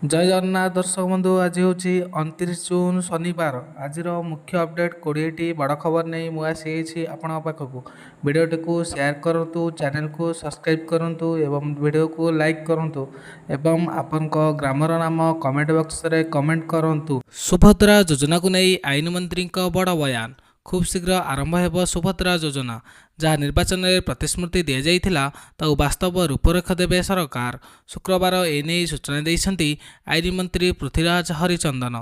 ଜୟ ଜଗନ୍ନାଥ ଦର୍ଶକ ବନ୍ଧୁ, ଆଜି ହେଉଛି 29 ଜୁନ୍ ଶନିବାର। ଆଜିର ମୁଖ୍ୟ ଅପଡ଼େଟ୍ 20ଟି ବଡ଼ ଖବର ନେଇ ମୁଁ ଆସିଯାଇଛି ଆପଣଙ୍କ ପାଖକୁ। ଭିଡ଼ିଓଟିକୁ ସେୟାର କରନ୍ତୁ, ଚ୍ୟାନେଲକୁ ସବସ୍କ୍ରାଇବ୍ କରନ୍ତୁ ଏବଂ ଭିଡ଼ିଓକୁ ଲାଇକ୍ କରନ୍ତୁ ଏବଂ ଆପଣଙ୍କ ଗ୍ରାମର ନାମ କମେଣ୍ଟ ବକ୍ସରେ କମେଣ୍ଟ କରନ୍ତୁ। ସୁଭଦ୍ରା ଯୋଜନାକୁ ନେଇ ଆଇନ ମନ୍ତ୍ରୀଙ୍କ ବଡ଼ ବୟାନ। ଖୁବ୍ ଶୀଘ୍ର ଆରମ୍ଭ ହେବ ସୁଭଦ୍ରା ଯୋଜନା। ଯାହା ନିର୍ବାଚନରେ ପ୍ରତିଶ୍ରୁତି ଦିଆଯାଇଥିଲା, ତାକୁ ବାସ୍ତବ ରୂପରେଖ ଦେବେ ସରକାର। ଶୁକ୍ରବାର ଏନେଇ ସୂଚନା ଦେଇଛନ୍ତି ଆଇନ ମନ୍ତ୍ରୀ ପୃଥ୍ୱୀରାଜ ହରିଚନ୍ଦନ।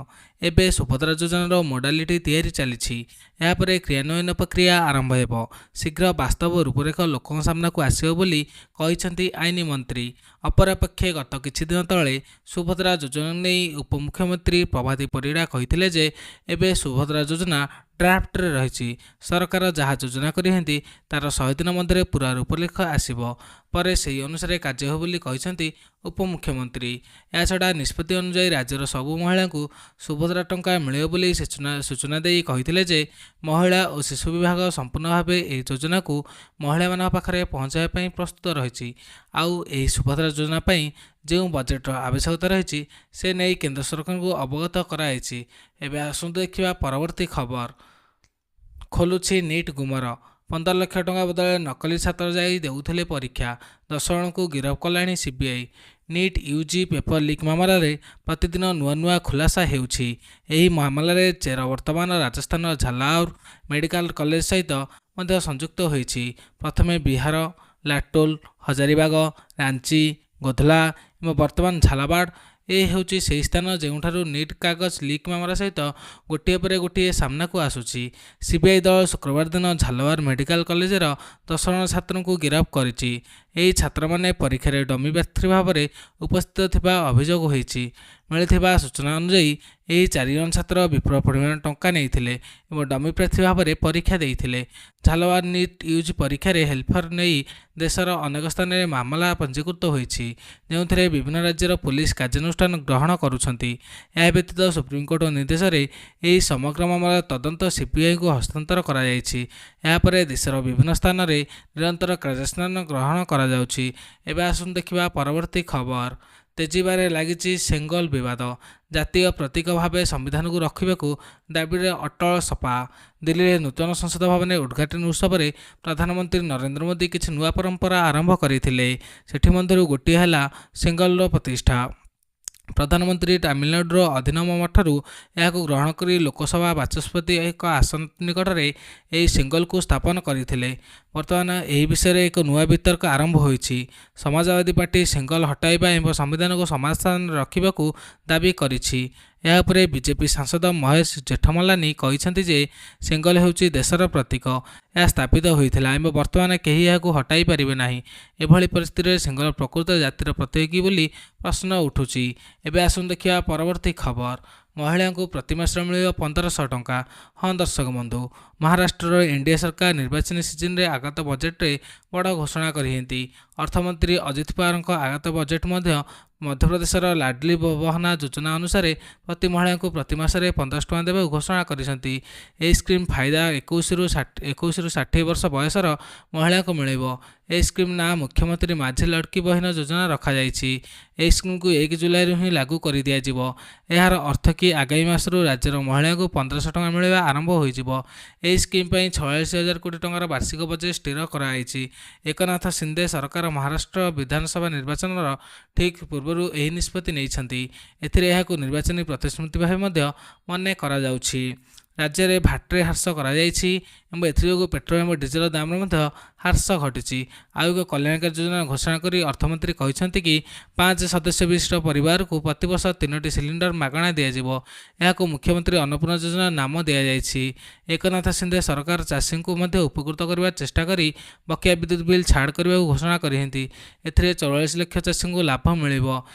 ଏବେ ସୁଭଦ୍ରା ଯୋଜନାର ମୋଡାଲିଟି ତିଆରି ଚାଲିଛି। ଏହାପରେ କ୍ରିୟାନ୍ୱୟନ ପ୍ରକ୍ରିୟା ଆରମ୍ଭ ହେବ। ଶୀଘ୍ର ବାସ୍ତବ ରୂପରେଖ ଲୋକଙ୍କ ସାମ୍ନାକୁ ଆସିବ ବୋଲି କହିଛନ୍ତି ଆଇନ ମନ୍ତ୍ରୀ। ଅପରପକ୍ଷେ ଗତ କିଛି ଦିନ ତଳେ ସୁଭଦ୍ରା ଯୋଜନା ନେଇ ଉପମୁଖ୍ୟମନ୍ତ୍ରୀ ପ୍ରଭାତୀ ପରିଡ଼ା କହିଥିଲେ ଯେ ଏବେ ସୁଭଦ୍ରା ଯୋଜନା ଡ୍ରାଫ୍ଟରେ ରହିଛି। ସରକାର ଯାହା ଯୋଜନା କରିଛନ୍ତି, ତାର 100 ଦିନ ମଧ୍ୟରେ ପୂରା ରୂପରେଖ ଆସିବ। ପରେ ସେହି ଅନୁସାରେ କାର୍ଯ୍ୟ ହେବ ବୋଲି କହିଛନ୍ତି ଉପମୁଖ୍ୟମନ୍ତ୍ରୀ। ଏହାଛଡ଼ା ନିଷ୍ପତ୍ତି ଅନୁଯାୟୀ ରାଜ୍ୟର ସବୁ ମହିଳାଙ୍କୁ ସୁଭଦ୍ରା ଟଙ୍କା ମିଳିବ ବୋଲି ସୂଚନା ଦେଇ କହିଥିଲେ ଯେ ମହିଳା ଓ ଶିଶୁ ବିଭାଗ ସମ୍ପୂର୍ଣ୍ଣ ଭାବେ ଏହି ଯୋଜନାକୁ ମହିଳାମାନଙ୍କ ପାଖରେ ପହଞ୍ଚାଇବା ପାଇଁ ପ୍ରସ୍ତୁତ ରହିଛି। ଆଉ ଏହି ସୁଭଦ୍ରା ଯୋଜନା ପାଇଁ ଯେଉଁ ବଜେଟର ଆବଶ୍ୟକତା ରହିଛି, ସେ ନେଇ କେନ୍ଦ୍ର ସରକାରଙ୍କୁ ଅବଗତ କରାଯାଇଛି। ଏବେ ଆସନ୍ତୁ ଦେଖିବା ପରବର୍ତ୍ତୀ ଖବର। ଖୋଲୁଛି ନିଟ୍ ଗୁମର। 15 ଲକ୍ଷ ଟଙ୍କା ବଦଳରେ ନକଲି ଛାତ୍ର ଯାଇ ଦେଉଥିଲେ ପରୀକ୍ଷା। 10 ଜଣଙ୍କୁ ଗିରଫ କଲାଣି CBI. NEET UG paper leak ମାମଲାରେ ପ୍ରତିଦିନ ନୂଆ ନୂଆ ଖୁଲାସା ହେଉଛି। ଏହି ମାମଲାରେ ଚେର ବର୍ତ୍ତମାନ ରାଜସ୍ଥାନର ଝାଲାଉର ମେଡିକାଲ କଲେଜ ସହିତ ମଧ୍ୟ ସଂଯୁକ୍ତ ହୋଇଛି। ପ୍ରଥମେ ବିହାର ଲାଟୋଲ, ହଜାରିବାଗ, ରାଞ୍ଚି, ଗୋଧଲା ଏବଂ ବର୍ତ୍ତମାନ ଝାଲାବାଡ଼। ଏ ହେଉଛି ସେହି ସ୍ଥାନ ଯେଉଁଠାରୁ ନିଟ୍ କାଗଜ ଲିକ୍ ମାମଲା ସହିତ ଗୋଟିଏ ପରେ ଗୋଟିଏ ସାମ୍ନାକୁ ଆସୁଛି। ସିବିଆଇ ଦଳ ଶୁକ୍ରବାର ଦିନ ଝାଲୱାର ମେଡିକାଲ କଲେଜର 10 ଜଣ ଛାତ୍ରଙ୍କୁ ଗିରଫ କରିଛି। ଏହି ଛାତ୍ରମାନେ ପରୀକ୍ଷାରେ ଡମି ପ୍ରାର୍ଥୀ ଭାବରେ ଉପସ୍ଥିତ ଥିବା ଅଭିଯୋଗ ହୋଇଛି। ମିଳିଥିବା ସୂଚନା ଅନୁଯାୟୀ, ଏହି 4 ଜଣ ଛାତ୍ର ବିପୁଳ ପରିମାଣ ଟଙ୍କା ନେଇଥିଲେ ଏବଂ ଡମି ପ୍ରାର୍ଥୀ ଭାବରେ ପରୀକ୍ଷା ଦେଇଥିଲେ। ଝାଲୱାର ନିଟ୍ ୟୁଜି ପରୀକ୍ଷାରେ ହେରଫେର ନେଇ ଦେଶର ଅନେକ ସ୍ଥାନରେ ମାମଲା ପଞ୍ଜୀକୃତ ହୋଇଛି, ଯେଉଁଥିରେ ବିଭିନ୍ନ ରାଜ୍ୟର ପୋଲିସ କାର୍ଯ୍ୟାନୁଷ୍ଠାନ ଗ୍ରହଣ କରୁଛନ୍ତି। ଏହା ବ୍ୟତୀତ ସୁପ୍ରିମକୋର୍ଟଙ୍କ ନିର୍ଦ୍ଦେଶରେ ଏହି ସମଗ୍ର ମାମଲାର ତଦନ୍ତ ସିବିଆଇକୁ ହସ୍ତାନ୍ତର କରାଯାଇଛି। ଏହାପରେ ଦେଶର ବିଭିନ୍ନ ସ୍ଥାନରେ ନିରନ୍ତର କାର୍ଯ୍ୟାନୁଷ୍ଠାନ ଗ୍ରହଣ କରାଯାଉଛି। ଏବେ ଆସନ୍ତୁ ଦେଖିବା ପରବର୍ତ୍ତୀ ଖବର। ତେଜିବାରେ ଲାଗିଛି ସେଙ୍ଗଲ ବିବାଦ। ଜାତୀୟ ପ୍ରତୀକ ଭାବେ ସମ୍ବିଧାନକୁ ରଖିବାକୁ ଦାବିରେ ଅଟଳ ସପା। ଦିଲ୍ଲୀରେ ନୂତନ ସଂସଦ ଭବନରେ ଉଦ୍ଘାଟନୀ ଉତ୍ସବରେ ପ୍ରଧାନମନ୍ତ୍ରୀ ନରେନ୍ଦ୍ର ମୋଦି କିଛି ନୂଆ ପରମ୍ପରା ଆରମ୍ଭ କରିଥିଲେ। ସେଥିମଧ୍ୟରୁ ଗୋଟିଏ ହେଲା ସେଙ୍ଗଲର ପ୍ରତିଷ୍ଠା। ପ୍ରଧାନମନ୍ତ୍ରୀ ତାମିଲନାଡୁର ଅଧିନମ ମଠରୁ ଏହାକୁ ଗ୍ରହଣ କରି ଲୋକସଭା ବାଚସ୍ପତି ଏକ ଆସନ ନିକଟରେ ଏହି ସେଙ୍ଗଲକୁ ସ୍ଥାପନ କରିଥିଲେ। ବର୍ତ୍ତମାନ ଏହି ବିଷୟରେ ଏକ ନୂଆ ବିତର୍କ ଆରମ୍ଭ ହୋଇଛି। ସମାଜବାଦୀ ପାର୍ଟି ସେଙ୍ଗଲ ହଟାଇବା ଏବଂ ସମ୍ବିଧାନକୁ ସମାନ ସ୍ଥାନରେ ରଖିବାକୁ ଦାବି କରିଛି। ଏହା ଉପରେ ବିଜେପି ସାଂସଦ ମହେଶ ଜେଠମଲାନୀ କହିଛନ୍ତି ଯେ ସେଙ୍ଗଲ ହେଉଛି ଦେଶର ପ୍ରତୀକ। ଏହା ସ୍ଥାପିତ ହୋଇଥିଲା ଏବଂ ବର୍ତ୍ତମାନ କେହି ଏହାକୁ ହଟାଇ ପାରିବେ ନାହିଁ। ଏଭଳି ପରିସ୍ଥିତିରେ ସେଙ୍ଗଲ ପ୍ରକୃତ ଜାତିର ପ୍ରତୀକ କି ବୋଲି ପ୍ରଶ୍ନ ଉଠୁଛି। ଏବେ ଆସନ୍ତୁ ଦେଖିବା ପରବର୍ତ୍ତୀ ଖବର। ମହିଳାଙ୍କୁ ପ୍ରତି ମାସରେ ମିଳିବ 1500 ଟଙ୍କା। ହଁ ଦର୍ଶକ ବନ୍ଧୁ, ମହାରାଷ୍ଟ୍ରର ଏନ୍ଡିଏ ସରକାର ନିର୍ବାଚନୀ ସିଜିନରେ ଆଗତ ବଜେଟରେ ବଡ଼ ଘୋଷଣା କରିଛନ୍ତି। ଅର୍ଥମନ୍ତ୍ରୀ ଅଜିତ ପାୱାରଙ୍କ ଆଗତ ବଜେଟ ମଧ୍ୟ ମଧ୍ୟପ୍ରଦେଶର ଲାଡଲି ବହନା ଯୋଜନା ଅନୁସାରେ ପ୍ରତି ମହିଳାଙ୍କୁ ପ୍ରତି ମାସରେ 1500 ଟଙ୍କା ଦେବାକୁ ଘୋଷଣା କରିଛନ୍ତି। ଏହି ସ୍କିମ୍ ଫାଇଦା 21ରୁ 60 ବର୍ଷ ବୟସର ମହିଳାଙ୍କୁ ମିଳିବ। ଏହି ସ୍କିମ୍ ନାଁ ମୁଖ୍ୟମନ୍ତ୍ରୀ ମାଝୀ ଲଡ଼କି ବହିନ ଯୋଜନା ରଖାଯାଇଛି। ଏହି ସ୍କିମ୍କୁ 1 ଜୁଲାଇରୁ ହିଁ ଲାଗୁ କରିଦିଆଯିବ। ଏହାର ଅର୍ଥ କି ଆଗାମୀ ମାସରୁ ରାଜ୍ୟର ମହିଳାଙ୍କୁ 1500 ଟଙ୍କା ମିଳିବା ଆରମ୍ଭ ହୋଇଯିବ। ଏହି ସ୍କିମ୍ ପାଇଁ 46 ହଜାର କୋଟି ଟଙ୍କାର ବାର୍ଷିକ ବଜେଟ୍ ସ୍ଥିର କରାଯାଇଛି। ଏକନାଥ ସିନ୍ଦେ ସରକାର ମହାରାଷ୍ଟ୍ର ବିଧାନସଭା ନିର୍ବାଚନର ଠିକ୍ ପୂର୍ବରୁ ଏହି ନିଷ୍ପତ୍ତି ନେଇଛନ୍ତି। ଏଥିରେ ଏହାକୁ ନିର୍ବାଚନୀ ପ୍ରତିଶ୍ରୁତି ଭାବେ ମଧ୍ୟ ମନେ କରାଯାଉଛି। ରାଜ୍ୟରେ ଭାଟ୍ରେ ହ୍ରାସ କରାଯାଇଛି ଏବଂ ଏଥିଯୋଗୁଁ ପେଟ୍ରୋଲ ଏବଂ ଡିଜେଲ ଦାମରେ ମଧ୍ୟ ହ୍ରାସ ଘଟିଛି। ଆଉ ଏକ କଲ୍ୟାଣକାରୀ ଯୋଜନା ଘୋଷଣା କରି ଅର୍ଥମନ୍ତ୍ରୀ କହିଛନ୍ତି କି ପାଞ୍ଚ ସଦସ୍ୟ ବିଶିଷ୍ଟ ପରିବାରକୁ ପ୍ରତିବର୍ଷ ତିନୋଟି ସିଲିଣ୍ଡର ମାଗଣା ଦିଆଯିବ। ଏହାକୁ ମୁଖ୍ୟମନ୍ତ୍ରୀ ଅନ୍ନପୂର୍ଣ୍ଣା ଯୋଜନା ନାମ ଦିଆଯାଇଛି। ଏକନାଥ ସିନ୍ଦେ ସରକାର ଚାଷୀଙ୍କୁ ମଧ୍ୟ ଉପକୃତ କରିବା ଚେଷ୍ଟା କରି ବକେୟା ବିଦ୍ୟୁତ ବିଲ୍ ଛାଡ଼ କରିବାକୁ ଘୋଷଣା କରିଛନ୍ତି। ଏଥିରେ 44 ଲକ୍ଷ ଚାଷୀଙ୍କୁ ଲାଭ ମିଳିବ।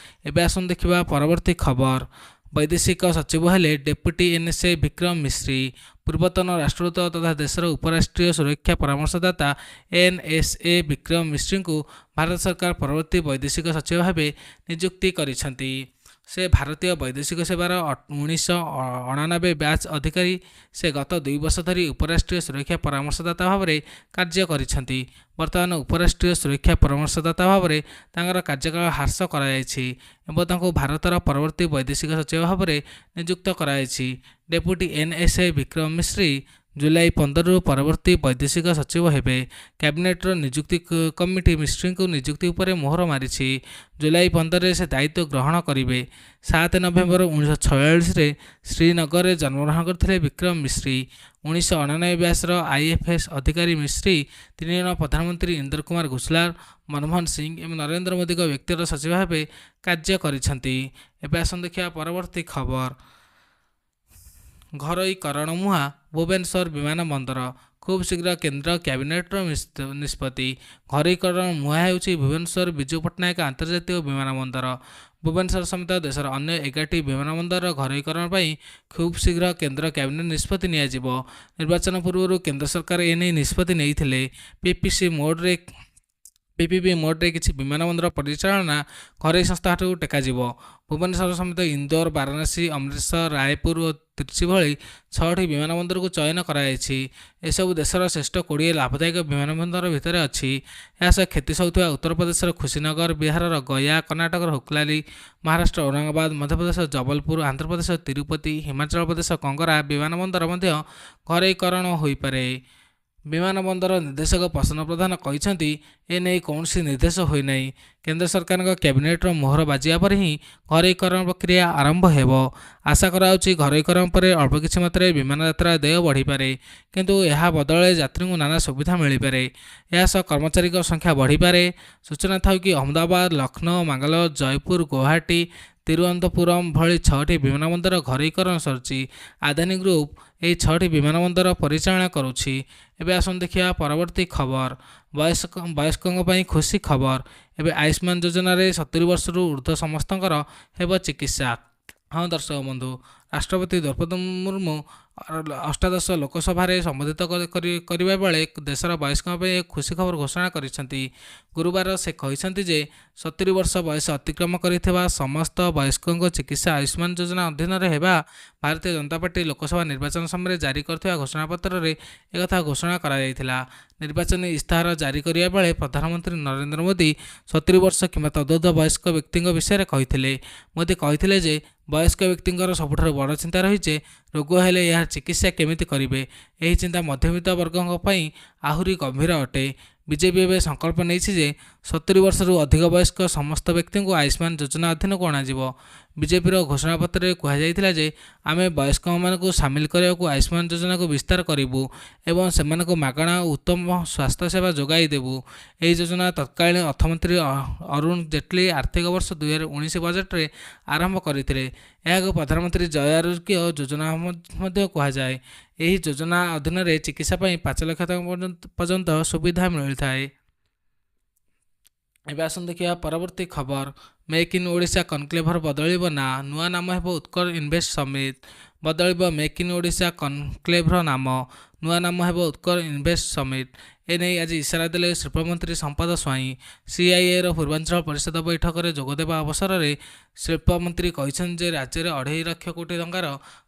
ଏବେ ଆସନ୍ତୁ ଦେଖିବା ପରବର୍ତ୍ତୀ ଖବର। ବୈଦେଶିକ ସଚିବ ହେଲେ ଡେପୁଟି ଏନ୍ଏସ୍ଏ ବିକ୍ରମ ମିଶ୍ରି। ପୂର୍ବତନ ରାଷ୍ଟ୍ରଦୂତ ତଥା ଦେଶର ଉପରାଷ୍ଟ୍ରୀୟ ସୁରକ୍ଷା ପରାମର୍ଶଦାତା ଏନ୍ଏସ୍ଏ ବିକ୍ରମ ମିଶ୍ରିଙ୍କୁ ଭାରତ ସରକାର ପରବର୍ତ୍ତୀ ବୈଦେଶିକ ସଚିବ ଭାବେ ନିଯୁକ୍ତି କରିଛନ୍ତି। ସେ ଭାରତୀୟ ବୈଦେଶିକ ସେବାର 1989 ବ୍ୟାଚ୍ ଅଧିକାରୀ। ସେ ଗତ 2 ବର୍ଷ ଧରି ଉପରାଷ୍ଟ୍ରୀୟ ସୁରକ୍ଷା ପରାମର୍ଶଦାତା ଭାବରେ କାର୍ଯ୍ୟ କରିଛନ୍ତି। ବର୍ତ୍ତମାନ ଉପରାଷ୍ଟ୍ରୀୟ ସୁରକ୍ଷା ପରାମର୍ଶଦାତା ଭାବରେ ତାଙ୍କର କାର୍ଯ୍ୟକାଳ ହ୍ରାସ କରାଯାଇଛି ଏବଂ ତାଙ୍କୁ ଭାରତର ପରବର୍ତ୍ତୀ ବୈଦେଶିକ ସଚିବ ଭାବରେ ନିଯୁକ୍ତ କରାଯାଇଛି। ଡେପୁଟି ଏନ୍ଏସ୍ଏ ବିକ୍ରମ ମିଶ୍ରି ଜୁଲାଇ 15ରୁ ପରବର୍ତ୍ତୀ ବୈଦେଶିକ ସଚିବ ହେବେ। କ୍ୟାବିନେଟ୍ର ନିଯୁକ୍ତି କମିଟି ମିଶ୍ରିଙ୍କୁ ନିଯୁକ୍ତି ଉପରେ ମୋହର ମାରିଛି। ଜୁଲାଇ 15ରେ ସେ ଦାୟିତ୍ୱ ଗ୍ରହଣ କରିବେ। 7 ନଭେମ୍ବର 1946ରେ ଶ୍ରୀନଗରରେ ଜନ୍ମଗ୍ରହଣ କରିଥିଲେ ବିକ୍ରମ ମିଶ୍ରି। 1989 ବ୍ୟାଚ୍ର ଆଇଏଫ୍ଏସ୍ ଅଧିକାରୀ ମିଶ୍ରି ତିନି ଜଣ ପ୍ରଧାନମନ୍ତ୍ରୀ ଇନ୍ଦର କୁମାର ଗୁଜରାଲ, ମନମୋହନ ସିଂ ଏବଂ ନରେନ୍ଦ୍ର ମୋଦିଙ୍କ ବ୍ୟକ୍ତିଗତ ସଚିବ ଭାବେ କାର୍ଯ୍ୟ କରିଛନ୍ତି। ଏବେ ଆସନ୍ତୁ ଦେଖିବା ପରବର୍ତ୍ତୀ ଖବର। ଘରୋଇକରଣ ମୁହାଁ ଭୁବନେଶ୍ୱର ବିମାନ ବନ୍ଦର, ଖୁବ୍ ଶୀଘ୍ର କେନ୍ଦ୍ର କ୍ୟାବିନେଟ୍ର ନିଷ୍ପତ୍ତି। ଘରୋଇକରଣ ମୁହାଁ ହେଉଛି ଭୁବନେଶ୍ୱର ବିଜୁ ପଟ୍ଟନାୟକ ଆନ୍ତର୍ଜାତିକ ବିମାନ ବନ୍ଦର। ଭୁବନେଶ୍ୱର ସମେତ ଦେଶର ଅନ୍ୟ 11ଟି ବିମାନ ବନ୍ଦରର ଘରୋଇକରଣ ପାଇଁ ଖୁବ୍ ଶୀଘ୍ର କେନ୍ଦ୍ର କ୍ୟାବିନେଟ୍ ନିଷ୍ପତ୍ତି ନିଆଯିବ। ନିର୍ବାଚନ ପୂର୍ବରୁ କେନ୍ଦ୍ର ସରକାର ଏନେଇ ନିଷ୍ପତ୍ତି ନେଇଥିଲେ। ପିପିପି ମୋଡ଼ରେ କିଛି ବିମାନ ବନ୍ଦର ପରିଚାଳନା ଘରୋଇ ସଂସ୍ଥା ହାତକୁ ଟେକାଯିବ। ଭୁବନେଶ୍ୱର ସମେତ ଇନ୍ଦୋର, ବାରାଣସୀ, ଅମୃତସର, ରାୟପୁର ଓ ତ୍ରିଚି ଭଳି ଛଅଟି ବିମାନ ବନ୍ଦରକୁ ଚୟନ କରାଯାଇଛି। ଏସବୁ ଦେଶର ଶ୍ରେଷ୍ଠ 20 ଲାଭଦାୟକ ବିମାନ ବନ୍ଦର ଭିତରେ ଅଛି। ଏହା ସହ କ୍ଷତି ସହୁଥିବା ଉତ୍ତରପ୍ରଦେଶର ଖୁସିନଗର, ବିହାରର ଗୟା, କର୍ଣ୍ଣାଟକର ହୁକଲାଲି, ମହାରାଷ୍ଟ୍ର ଔରଙ୍ଗାବାଦ, ମଧ୍ୟପ୍ରଦେଶର ଜବଲପୁର, ଆନ୍ଧ୍ରପ୍ରଦେଶର ତିରୁପତି, ହିମାଚଳ ପ୍ରଦେଶ କଙ୍ଗରା ବିମାନ ବନ୍ଦର ମଧ୍ୟ ଘରୋଇକରଣ ହୋଇପାରେ। ବିମାନ ବନ୍ଦର ନିର୍ଦ୍ଦେଶକ ପ୍ରସନ୍ନ ପ୍ରଧାନ କହିଛନ୍ତି, ଏନେଇ କୌଣସି ନିର୍ଦ୍ଦେଶ ହୋଇନାହିଁ। କେନ୍ଦ୍ର ସରକାରଙ୍କ କ୍ୟାବିନେଟ୍ର ମୋହର ବାଜିବା ପରେ ହିଁ ଘରୋଇକରଣ ପ୍ରକ୍ରିୟା ଆରମ୍ଭ ହେବ। ଆଶା କରାଯାଉଛି, ଘରୋଇକରଣ ପରେ ଅଳ୍ପ କିଛି ମାତ୍ରାରେ ବିମାନ ଯାତ୍ରା ଦେୟ ବଢ଼ିପାରେ, କିନ୍ତୁ ଏହା ବଦଳରେ ଯାତ୍ରୀଙ୍କୁ ନାନା ସୁବିଧା ମିଳିପାରେ। ଏହା ସହ କର୍ମଚାରୀଙ୍କ ସଂଖ୍ୟା ବଢ଼ିପାରେ। ସୂଚନା ଥାଉ କି, ଅହମ୍ମଦାବାଦ, ଲକ୍ଷ୍ନୌ, ମାଙ୍ଗାଲୋର, ଜୟପୁର, ଗୁଆହାଟୀ, ତିରୁଅନନ୍ତପୁରମ ଭଳି ଛଅଟି ବିମାନବନ୍ଦର ଘରୋଇକରଣ ସରିଛି। ଆଦାନୀ ଗ୍ରୁପ୍ ଏହି ଛଅଟି ବିମାନବନ୍ଦର ପରିଚାଳନା କରୁଛି। ଏବେ ଆସନ୍ତୁ ଦେଖିବା ପରବର୍ତ୍ତୀ ଖବର। ବୟସ୍କଙ୍କ ପାଇଁ ଖୁସି ଖବର। ଏବେ ଆୟୁଷ୍ମାନ ଯୋଜନାରେ 70 ବର୍ଷରୁ ଉର୍ଦ୍ଧ୍ୱ ସମସ୍ତଙ୍କର ହେବ ଚିକିତ୍ସା। ହଁ ଦର୍ଶକ ବନ୍ଧୁ, ରାଷ୍ଟ୍ରପତି ଦ୍ରୌପଦୀ ମୁର୍ମୁ ଅଷ୍ଟାଦଶ ଲୋକସଭାରେ ସମ୍ବୋଧିତ କରିବା ବେଳେ ଦେଶର ବୟସ୍କଙ୍କ ପାଇଁ ଏକ ଖୁସି ଖବର ଘୋଷଣା କରିଛନ୍ତି। ଗୁରୁବାର ସେ କହିଛନ୍ତି ଯେ 70 ବର୍ଷ ବୟସ ଅତିକ୍ରମ କରିଥିବା ସମସ୍ତ ବୟସ୍କଙ୍କ ଚିକିତ୍ସା ଆୟୁଷ୍ମାନ ଯୋଜନା ଅଧୀନରେ ହେବା। ଭାରତୀୟ ଜନତା ପାର୍ଟି ଲୋକସଭା ନିର୍ବାଚନ ସମୟରେ ଜାରି କରିଥିବା ଘୋଷଣାପତ୍ରରେ ଏକଥା ଘୋଷଣା କରାଯାଇଥିଲା। ନିର୍ବାଚନୀ ଇସ୍ତାହାର ଜାରି କରିବା ବେଳେ ପ୍ରଧାନମନ୍ତ୍ରୀ ନରେନ୍ଦ୍ର ମୋଦି 70 ବର୍ଷ କିମ୍ବା ତଦୁର୍ଦ୍ଧ୍ୱ ବୟସ୍କ ବ୍ୟକ୍ତିଙ୍କ ବିଷୟରେ କହିଥିଲେ। ମୋଦି କହିଥିଲେ ଯେ ବୟସ୍କ ବ୍ୟକ୍ତିଙ୍କର ସବୁଠାରୁ ବଡ଼ ଚିନ୍ତା ରହିଛି, ରୋଗ ହେଲେ ଏହାର ଚିକିତ୍ସା କେମିତି କରିବେ। ଏହି ଚିନ୍ତା ମଧ୍ୟବିତ୍ତ ବର୍ଗଙ୍କ ପାଇଁ ଆହୁରି ଗମ୍ଭୀର ଅଟେ। ବିଜେପି ଏବେ ସଂକଳ୍ପ ନେଇଛି ଯେ 70 ବର୍ଷରୁ ଅଧିକ ବୟସ୍କ ସମସ୍ତ ବ୍ୟକ୍ତିଙ୍କୁ ଆୟୁଷ୍ମାନ ଯୋଜନା ଅଧୀନକୁ ଅଣାଯିବ। ବିଜେପିର ଘୋଷଣାପତ୍ରରେ କୁହାଯାଇଥିଲା ଯେ ଆମେ ବୟସ୍କମାନଙ୍କୁ ସାମିଲ କରିବାକୁ ଆୟୁଷ୍ମାନ ଯୋଜନାକୁ ବିସ୍ତାର କରିବୁ ଏବଂ ସେମାନଙ୍କୁ ମାଗଣା ଓ ଉତ୍ତମ ସ୍ୱାସ୍ଥ୍ୟ ସେବା ଯୋଗାଇ ଦେବୁ। ଏହି ଯୋଜନା ତତ୍କାଳୀନ ଅର୍ଥମନ୍ତ୍ରୀ ଅରୁଣ ଜେଟଲୀ ଆର୍ଥିକ ବର୍ଷ 2019 ବଜେଟରେ ଆରମ୍ଭ କରିଥିଲେ। ଏହାକୁ ପ୍ରଧାନମନ୍ତ୍ରୀ ଜୟ ଆରୋଗ୍ୟ ଯୋଜନା ମଧ୍ୟ କୁହାଯାଏ। ଏହି ଯୋଜନା ଅଧୀନରେ ଚିକିତ୍ସା ପାଇଁ 5 ଲକ୍ଷ ଟଙ୍କା ପର୍ଯ୍ୟନ୍ତ ସୁବିଧା ମିଳିଥାଏ। ଏବେ ଆସନ୍ତୁ ଦେଖିବା ପରବର୍ତ୍ତୀ ଖବର। ମେକ୍ ଇନ୍ ଓଡ଼ିଶା କନକ୍ଲେଭର ବଦଳିବ ନାଁ, ନୂଆ ନାମ ହେବ ଉତ୍କଳ ଇନଭେଷ୍ଟ ସମିଟ୍। ବଦଳିବ ମେକ୍ ଇନ୍ ଓଡ଼ିଶା କନକ୍ଲେଭର ନାମ, ନୂଆ ନାମ ହେବ ଉତ୍କଳ ଇନଭେଷ୍ଟ ସମିଟ୍। ଏନେଇ ଆଜି ଇସାରା ଦେଲେ ଶିଳ୍ପମନ୍ତ୍ରୀ ସମ୍ପଦ ସ୍ୱାଇଁ। ସିଆଇଆଇର ପୂର୍ବାଞ୍ଚଳ ପରିଷଦ ବୈଠକରେ ଯୋଗଦେବା ଅବସରରେ ଶିଳ୍ପମନ୍ତ୍ରୀ କହିଛନ୍ତି ଯେ ରାଜ୍ୟରେ 2.5 ଲକ୍ଷ କୋଟି ଟଙ୍କାର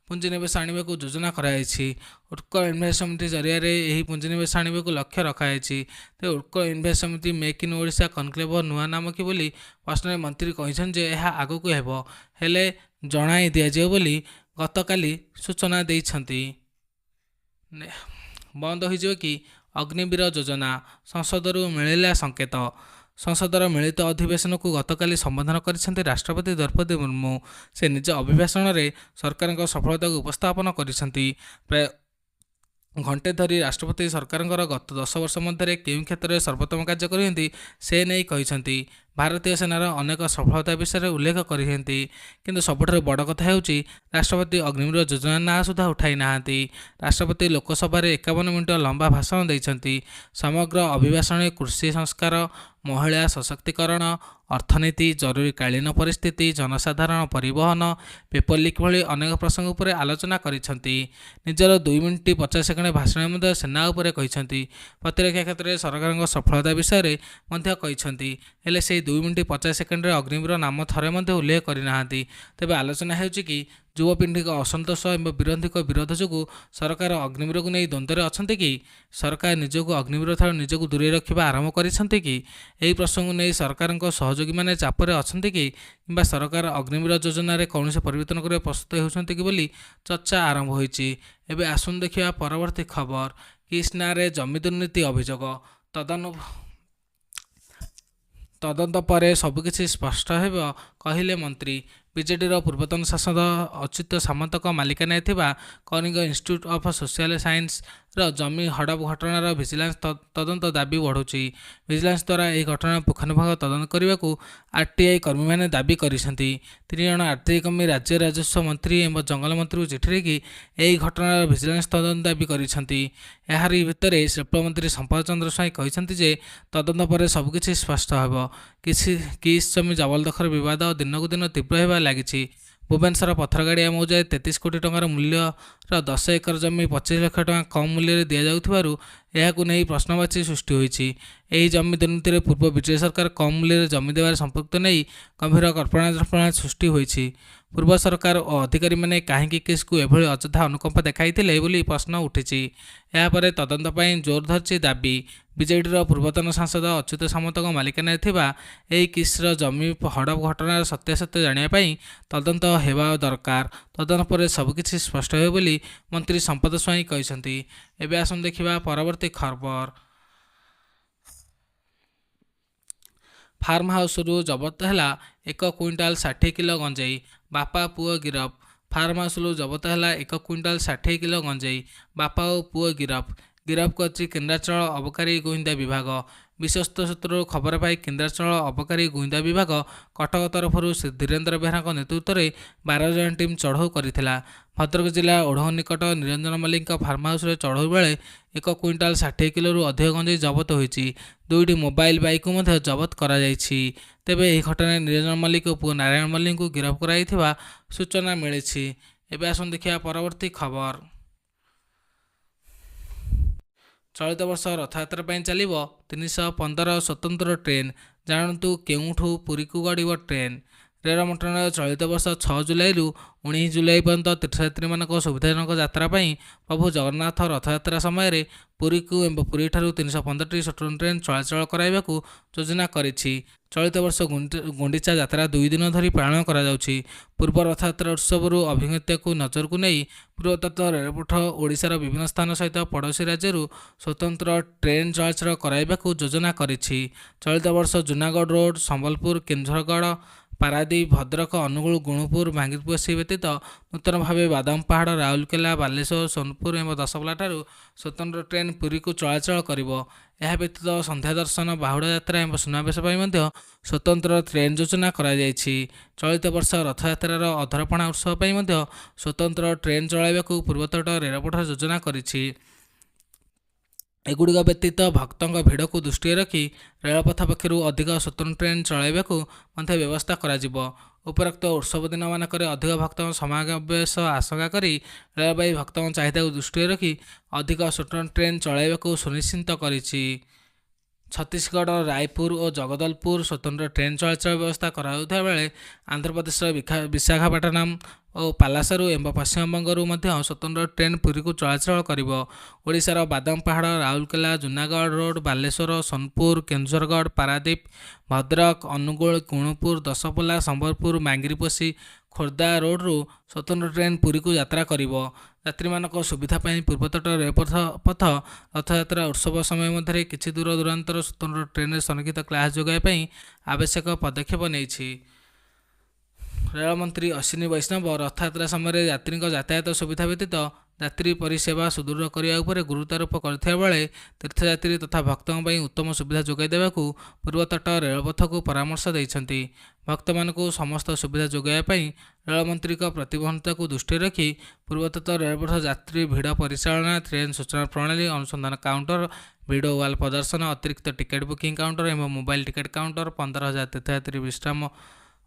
ପୁଞ୍ଜିନିବେଶ ଆଣିବାକୁ ଯୋଜନା କରାଯାଇଛି। ଉତ୍କଳ ଇନଭେଷ୍ଟ ସମିଟ୍ ଜରିଆରେ ଏହି ପୁଞ୍ଜିନିବେଶ ଆଣିବାକୁ ଲକ୍ଷ୍ୟ ରଖାଯାଇଛି। ତେବେ Utkal invest summit make in Odisha କନକ୍ଲେଭର ନୂଆ ନାମ କି ବୋଲି ପ୍ରଶ୍ନରେ ମନ୍ତ୍ରୀ କହିଛନ୍ତି ଯେ ଏହା ଆଗକୁ ହେଲେ ଜଣାଇ ଦିଆଯିବ ବୋଲି ଗତକାଲି ସୂଚନା ଦେଇଛନ୍ତି। ବନ୍ଦ ହୋଇଯିବ କି ଅଗ୍ନିବୀର ଯୋଜନା? ସଂସଦରୁ ମିଳିଲା ସଂକେତ। ସଂସଦର ମିଳିତ ଅଧିବେଶନକୁ ଗତକାଲି ସମ୍ବୋଧନ କରିଛନ୍ତି ରାଷ୍ଟ୍ରପତି ଦ୍ରୌପଦୀ ମୁର୍ମୁ। ସେ ନିଜ ଅଭିଭାଷଣରେ ସରକାରଙ୍କ ସଫଳତାକୁ ଉପସ୍ଥାପନ କରିଛନ୍ତି। ପ୍ରାୟ ଘଣ୍ଟେ ଧରି ରାଷ୍ଟ୍ରପତି ସରକାରଙ୍କର ଗତ 10 ବର୍ଷ ମଧ୍ୟରେ କେଉଁ କ୍ଷେତ୍ରରେ ସର୍ବୋତ୍ତମ କାର୍ଯ୍ୟ କରିଛନ୍ତି, ସେ ନେଇ କହିଛନ୍ତି। ଭାରତୀୟ ସେନାର ଅନେକ ସଫଳତା ବିଷୟରେ ଉଲ୍ଲେଖ କରିଛନ୍ତି। କିନ୍ତୁ ସବୁଠାରୁ ବଡ଼ କଥା ହେଉଛି, ରାଷ୍ଟ୍ରପତି ଅଗ୍ନିବୀର ଯୋଜନା ନାଁ ସୁଦ୍ଧା ଉଠାଇ ନାହାନ୍ତି। ରାଷ୍ଟ୍ରପତି ଲୋକସଭାରେ 51 ମିନିଟ ଲମ୍ବା ଭାଷଣ ଦେଇଛନ୍ତି। ସମଗ୍ର ଅଭିଭାଷଣରେ କୃଷି ସଂସ୍କାର, ମହିଳା ସଶକ୍ତିକରଣ, ଅର୍ଥନୀତି, ଜରୁରୀକାଳୀନ ପରିସ୍ଥିତି, ଜନସାଧାରଣ ପରିବହନ, ପେପର ଲିକ୍ ଭଳି ଅନେକ ପ୍ରସଙ୍ଗ ଉପରେ ଆଲୋଚନା କରିଛନ୍ତି। ନିଜର 2 ମିନିଟ 50 ସେକେଣ୍ଡ ଭାଷଣରେ ମଧ୍ୟ ସେନା ଉପରେ କହିଛନ୍ତି। ପ୍ରତିରକ୍ଷା କ୍ଷେତ୍ରରେ ସରକାରଙ୍କ ସଫଳତା ବିଷୟରେ ମଧ୍ୟ କହିଛନ୍ତି। ହେଲେ ସେହି 2 ମିନିଟ୍ 50 ସେକେଣ୍ଡରେ ଅଗ୍ନିବୀର ନାମ ଥରେ ମଧ୍ୟ ଉଲ୍ଲେଖ କରିନାହାନ୍ତି। ତେବେ ଆଲୋଚନା ହେଉଛି କି, ଯୁବପିଢ଼ିଙ୍କ ଅସନ୍ତୋଷ ଏବଂ ବିରୋଧୀଙ୍କ ବିରୋଧ ଯୋଗୁଁ ସରକାର ଅଗ୍ନିବୀରକୁ ନେଇ ଦ୍ୱନ୍ଦ୍ୱରେ ଅଛନ୍ତି କି? ସରକାର ନିଜକୁ ଅଗ୍ନିବୀରଠାରୁ ନିଜକୁ ଦୂରେଇ ରଖିବା ଆରମ୍ଭ କରିଛନ୍ତି କି? ଏହି ପ୍ରସଙ୍ଗକୁ ନେଇ ସରକାରଙ୍କ ସହଯୋଗୀମାନେ ଚାପରେ ଅଛନ୍ତି କି? କିମ୍ବା ସରକାର ଅଗ୍ନିବୀର ଯୋଜନାରେ କୌଣସି ପରିବର୍ତ୍ତନ କରିବାକୁ ପ୍ରସ୍ତୁତ ହେଉଛନ୍ତି କି ବୋଲି ଚର୍ଚ୍ଚା ଆରମ୍ଭ ହୋଇଛି। ଏବେ ଆସନ୍ତୁ ଦେଖିବା ପରବର୍ତ୍ତୀ ଖବର। କିସ୍ ନାଁରେ ଜମି ଦୁର୍ନୀତି ଅଭିଯୋଗ, ତଦନ୍ତ ପରେ ସବୁକିଛି ସ୍ପଷ୍ଟ ହେବ କହିଲେ ମନ୍ତ୍ରୀ। ବିଜେଡିର ପୂର୍ବତନ ସାଂସଦ ଅଚ୍ୟୁତ ସାମନ୍ତଙ୍କ ମାଲିକାନାରେ ଥିବା କଳିଙ୍ଗ ଇନଷ୍ଟିଚ୍ୟୁଟ୍ ଅଫ୍ ସୋସିଆଲ ସାଇନ୍ସର ଜମି ହଡପ ଘଟଣାର ଭିଜିଲାନ୍ସ ତଦନ୍ତ ଦାବି ବଢ଼ୁଛି। ଭିଜିଲାନ୍ସ ଦ୍ୱାରା ଏହି ଘଟଣାର ପୁଙ୍ଖାନୁପୁଙ୍ଖ ତଦନ୍ତ କରିବାକୁ ଆରଟିଆଇ କର୍ମୀମାନେ ଦାବି କରିଛନ୍ତି। 3 ଜଣ ଆରଟିଆଇ କର୍ମୀ ରାଜ୍ୟ ରାଜସ୍ୱ ମନ୍ତ୍ରୀ ଏବଂ ଜଙ୍ଗଲ ମନ୍ତ୍ରୀଙ୍କୁ ଚିଠି ଲେଖି ଏହି ଘଟଣାର ଭିଜିଲାନ୍ସ ତଦନ୍ତ ଦାବି କରିଛନ୍ତି। ଏହାରି ଭିତରେ ଶିଳ୍ପମନ୍ତ୍ରୀ ସମ୍ପଦ ଚନ୍ଦ୍ର ସ୍ୱାଇଁ କହିଛନ୍ତି ଯେ ତଦନ୍ତ ପରେ ସବୁକିଛି ସ୍ପଷ୍ଟ ହେବ। କିଛି କିସ୍ ଜମି ଜବରଦଖଲ ବିବାଦ ଦିନକୁ ଦିନ ତୀବ୍ର ହେବାରେ ଲାଗିଛି। ଭୁବନେଶ୍ୱର ପଥରଗାଡ଼ିଆ ମୌଜାରେ 33 କୋଟି ଟଙ୍କାର ମୂଲ୍ୟର 10 ଏକର ଜମି 25 ଲକ୍ଷ ଟଙ୍କା କମ୍ ମୂଲ୍ୟରେ ଦିଆଯାଉଥିବାରୁ ଏହାକୁ ନେଇ ପ୍ରଶ୍ନବାଚୀ ସୃଷ୍ଟି ହୋଇଛି। ଏହି ଜମି ଦୁର୍ନୀତିରେ ପୂର୍ବ ବିଜେଡି ସରକାର କମ୍ ମୂଲ୍ୟରେ ଜମି ଦେବାରେ ସମ୍ପୃକ୍ତ ନେଇ ଗମ୍ଭୀର କଳ୍ପନାଜଳ୍ପନା ସୃଷ୍ଟି ହୋଇଛି। ପୂର୍ବ ସରକାର ଓ ଅଧିକାରୀମାନେ କାହିଁକି କିସ୍କୁ ଏଭଳି ଅଯଥା ଅନୁକମ୍ପା ଦେଖାଇଥିଲେ ବୋଲି ପ୍ରଶ୍ନ ଉଠିଛି। ଏହାପରେ ତଦନ୍ତ ପାଇଁ ଜୋର ଧରିଛି ଦାବି। ବିଜେଡିର ପୂର୍ବତନ ସାଂସଦ ଅଚ୍ୟୁତ ସାମନ୍ତଙ୍କ ମାଲିକାନାରେ ଥିବା ଏହି କିସ୍ର ଜମି ହଡପ ଘଟଣାର ସତ୍ୟାସତ୍ୟ ଜାଣିବା ପାଇଁ ତଦନ୍ତ ହେବା ଦରକାର। ତଦନ୍ତ ପରେ ସବୁକିଛି ସ୍ପଷ୍ଟ ହେବ ବୋଲି ମନ୍ତ୍ରୀ ସମ୍ପଦ ସ୍ୱାଇଁ କହିଛନ୍ତି। ଏବେ ଆସନ୍ତୁ ଦେଖିବା ପରବର୍ତ୍ତୀ ଖବର। ଫାର୍ମ ହାଉସରୁ ଜବତ ହେଲା 1 କୁଇଣ୍ଟାଲ 60 କିଲୋ ଗଞ୍ଜେଇ, ବାପା ପୁଅ ଗିରଫ। ଫାର୍ମ ହାଉସରୁ ଜବତ ହେଲା 1 କୁଇଣ୍ଟାଲ 60 କିଲୋ ଗଞ୍ଜେଇ, ବାପା ଓ ପୁଅ ଗିରଫ। ଗିରଫ କରିଛି କେନ୍ଦ୍ରାଞ୍ଚଳ ଅବକାରୀ ଗୁଇନ୍ଦା ବିଭାଗ। ବିଶ୍ୱସ୍ତ ସୂତ୍ରରୁ ଖବର ପାଇ କେନ୍ଦ୍ରାଞ୍ଚଳ ଅବକାରୀ ଗୁଇନ୍ଦା ବିଭାଗ କଟକ ତରଫରୁ ଶ୍ରୀ ଧୀରେନ୍ଦ୍ର ବେହେରାଙ୍କ ନେତୃତ୍ୱରେ 12 ଜଣ ଟିମ୍ ଚଢ଼ଉ କରିଥିଲା। ଭଦ୍ରକ ଜିଲ୍ଲା ଓଢ଼ଙ୍ଗ ନିକଟ ନିରଞ୍ଜନ ମଲ୍ଲିକଙ୍କ ଫାର୍ମ ହାଉସରେ ଚଢ଼ଉ ବେଳେ 1 କୁଇଣ୍ଟାଲ 60 କିଲୋରୁ ଅଧିକ ଗଞ୍ଜେଇ ଜବତ ହୋଇଛି। 2ଟି ମୋବାଇଲ ବାଇକ୍କୁ ମଧ୍ୟ ଜବତ କରାଯାଇଛି। ତେବେ ଏହି ଘଟଣାରେ ନିରଞ୍ଜନ ମଲ୍ଲିକ ଓ ପୁଅ ନାରାୟଣ ମଲ୍ଲିକଙ୍କୁ ଗିରଫ କରାଯାଇଥିବା ସୂଚନା ମିଳିଛି। ଏବେ ଆସନ୍ତୁ ଦେଖିବା ପରବର୍ତ୍ତୀ ଖବର। ଚଳିତ ବର୍ଷ ରଥଯାତ୍ରା ପାଇଁ ଚାଲିବ 315 ସ୍ୱତନ୍ତ୍ର ଟ୍ରେନ୍, ଜାଣନ୍ତୁ କେଉଁଠୁ ପୁରୀକୁ ଗଡ଼ିବ ଟ୍ରେନ୍। ରେଳ ମନ୍ତ୍ରଣାଳୟ ଚଳିତ ବର୍ଷ 6 ଜୁଲାଇରୁ 19 ଜୁଲାଇ ପର୍ଯ୍ୟନ୍ତ ତୀର୍ଥଯାତ୍ରୀମାନଙ୍କ ସୁବିଧାଜନକ ଯାତ୍ରା ପାଇଁ ପ୍ରଭୁ ଜଗନ୍ନାଥ ରଥଯାତ୍ରା ସମୟରେ ପୁରୀକୁ ଏବଂ ପୁରୀଠାରୁ 315ଟି ସ୍ୱତନ୍ତ୍ର ଟ୍ରେନ୍ ଚଳାଚଳ କରାଇବାକୁ ଯୋଜନା କରିଛି। ଚଳିତ ବର୍ଷ ଗୁଣ୍ଡିଚା ଯାତ୍ରା 2 ଦିନ ଧରି ପାଳନ କରାଯାଉଛି। ପୂର୍ବ ରଥଯାତ୍ରା ଉତ୍ସବରୁ ଅଭିଜ୍ଞତାକୁ ନଜରକୁ ନେଇ ପୂର୍ବତଟ ରେଳପଥ ଓଡ଼ିଶାର ବିଭିନ୍ନ ସ୍ଥାନ ସହିତ ପଡ଼ୋଶୀ ରାଜ୍ୟରୁ ସ୍ୱତନ୍ତ୍ର ଟ୍ରେନ୍ ଚଳାଚଳ କରାଇବାକୁ ଯୋଜନା କରିଛି। ଚଳିତ ବର୍ଷ ଜୁନାଗଡ଼ ରୋଡ଼, ସମ୍ବଲପୁର, କେନ୍ଦୁଝରଗଡ଼, ପାରାଦୀପ, ଭଦ୍ରକ, ଅନୁଗୁଳ, ଗୁଣୁପୁର, ବାଙ୍ଗିରିପୋଷି ବ୍ୟତୀତ ନୂତନ ଭାବେ ବାଦାମପାହାଡ଼, ରାଉରକେଲା, ବାଲେଶ୍ୱର, ସୋନପୁର ଏବଂ ଦଶପଲ୍ଲାଠାରୁ ସ୍ୱତନ୍ତ୍ର ଟ୍ରେନ୍ ପୁରୀକୁ ଚଳାଚଳ କରିବ। ଏହା ବ୍ୟତୀତ ସନ୍ଧ୍ୟା ଦର୍ଶନ, ବାହୁଡ଼ା ଯାତ୍ରା ଏବଂ ସୁନାବେଶ ପାଇଁ ମଧ୍ୟ ସ୍ୱତନ୍ତ୍ର ଟ୍ରେନ୍ ଯୋଜନା କରାଯାଇଛି। ଚଳିତ ବର୍ଷ ରଥଯାତ୍ରାର ଅଧରପଣା ଉତ୍ସବ ପାଇଁ ମଧ୍ୟ ସ୍ୱତନ୍ତ୍ର ଟ୍ରେନ୍ ଚଳାଇବାକୁ ପୂର୍ବତଟ ରେଳପଥ ଯୋଜନା କରିଛି। ଏଗୁଡ଼ିକ ବ୍ୟତୀତ ଭକ୍ତଙ୍କ ଭିଡ଼କୁ ଦୃଷ୍ଟିରେ ରଖି ରେଳପଥ ପକ୍ଷରୁ ଅଧିକ ସ୍ୱତନ୍ତ୍ର ଟ୍ରେନ୍ ଚଳାଇବାକୁ ମଧ୍ୟ ବ୍ୟବସ୍ଥା କରାଯିବ। ଉପରୋକ୍ତ ଉତ୍ସବ ଦିନମାନଙ୍କରେ ଅଧିକ ଭକ୍ତଙ୍କ ସମାବେଶ ଆଶଙ୍କା କରି ରେଳବାଇ ଭକ୍ତଙ୍କ ଚାହିଦାକୁ ଦୃଷ୍ଟିରେ ରଖି ଅଧିକ ସ୍ୱତନ୍ତ୍ର ଟ୍ରେନ୍ ଚଳାଇବାକୁ ସୁନିଶ୍ଚିତ କରିଛି। ଛତିଶଗଡ଼ ରାୟପୁର ଓ ଜଗଦଲପୁର ସ୍ୱତନ୍ତ୍ର ଟ୍ରେନ୍ ଚଳାଚଳ ବ୍ୟବସ୍ଥା କରାଯାଉଥିବା ବେଳେ ଆନ୍ଧ୍ରପ୍ରଦେଶର ବିଶାଖାପାଟନମ ଓ ପାଲାସାରୁ ଏବଂ ପଶ୍ଚିମବଙ୍ଗରୁ ମଧ୍ୟ ସ୍ୱତନ୍ତ୍ର ଟ୍ରେନ୍ ପୁରୀକୁ ଚଳାଚଳ କରିବ। ଓଡ଼ିଶାର ବାଦାମପାହାଡ଼, ରାଉରକେଲା, ଜୁନାଗଡ଼ ରୋଡ଼, ବାଲେଶ୍ୱର, ସୋନପୁର, କେନ୍ଦୁଝରଗଡ଼, ପାରାଦୀପ, ଭଦ୍ରକ, ଅନୁଗୁଳ, ଗୁଣୁପୁର, ଦଶପଲ୍ଲା, ସମ୍ବଲପୁର, ବାଙ୍ଗିରିପୋଷି, ଖୋର୍ଦ୍ଧା ରୋଡ଼ରୁ ସ୍ୱତନ୍ତ୍ର ଟ୍ରେନ୍ ପୁରୀକୁ ଯାତ୍ରା କରିବ। ଯାତ୍ରୀମାନଙ୍କ ସୁବିଧା ପାଇଁ ପୂର୍ବତଟ ରେଳପଥ ପଥ ରଥଯାତ୍ରା ଉତ୍ସବ ସମୟ ମଧ୍ୟରେ କିଛି ଦୂର ଦୂରାନ୍ତର ସ୍ୱତନ୍ତ୍ର ଟ୍ରେନ୍ରେ ସଂରକ୍ଷିତ କ୍ଲାସ୍ ଯୋଗାଇବା ପାଇଁ ଆବଶ୍ୟକ ପଦକ୍ଷେପ ନେଇଛି। ରେଳମନ୍ତ୍ରୀ ଅଶ୍ୱିନୀ ବୈଷ୍ଣବ ରଥଯାତ୍ରା ସମୟରେ ଯାତ୍ରୀଙ୍କ ଯାତାୟାତ ସୁବିଧା ବ୍ୟତୀତ ଯାତ୍ରୀ ପରିସେବା ସୁଦୃଢ଼ କରିବା ଉପରେ ଗୁରୁତ୍ୱାରୋପ କରିଥିବା ବେଳେ ତୀର୍ଥଯାତ୍ରୀ ତଥା ଭକ୍ତଙ୍କ ପାଇଁ ଉତ୍ତମ ସୁବିଧା ଯୋଗାଇ ଦେବାକୁ ପୂର୍ବତଟ ରେଳପଥକୁ ପରାମର୍ଶ ଦେଇଛନ୍ତି। ଭକ୍ତମାନଙ୍କୁ ସମସ୍ତ ସୁବିଧା ଯୋଗାଇବା ପାଇଁ ରେଳମନ୍ତ୍ରୀଙ୍କ ପ୍ରତିବଦ୍ଧତାକୁ ଦୃଷ୍ଟିରେ ରଖି ପୂର୍ବତଟ ରେଳପଥ ଯାତ୍ରୀ ଭିଡ଼ ପରିଚାଳନା, ଟ୍ରେନ୍ ସୂଚନା ପ୍ରଣାଳୀ, ଅନୁସନ୍ଧାନ କାଉଣ୍ଟର, ଭିଡ଼ିଓ ୱାଲ୍ ପ୍ରଦର୍ଶନ, ଅତିରିକ୍ତ ଟିକେଟ୍ ବୁକିଂ କାଉଣ୍ଟର ଏବଂ ମୋବାଇଲ ଟିକେଟ୍ କାଉଣ୍ଟର, 15,000 ତୀର୍ଥଯାତ୍ରୀ ବିଶ୍ରାମ